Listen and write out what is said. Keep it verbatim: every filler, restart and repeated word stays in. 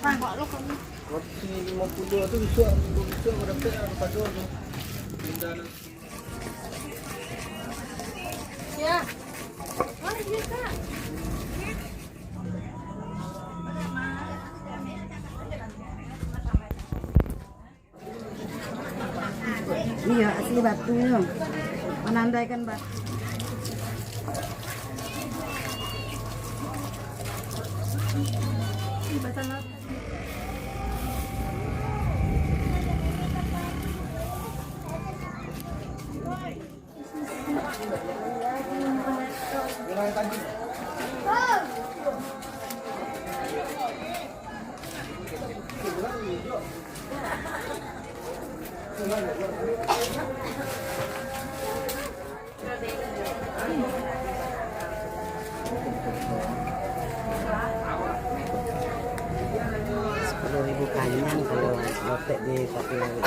Roti limo puluah tu bisuak, minggu bisuak baru dapek lah, pado tu. Pindah lah. Ya. Oh, iya, Kak. Iya, asli batunyo. Manandaikan batu. Sepuluh ribu kanyang kalau lotek di tapi lagi.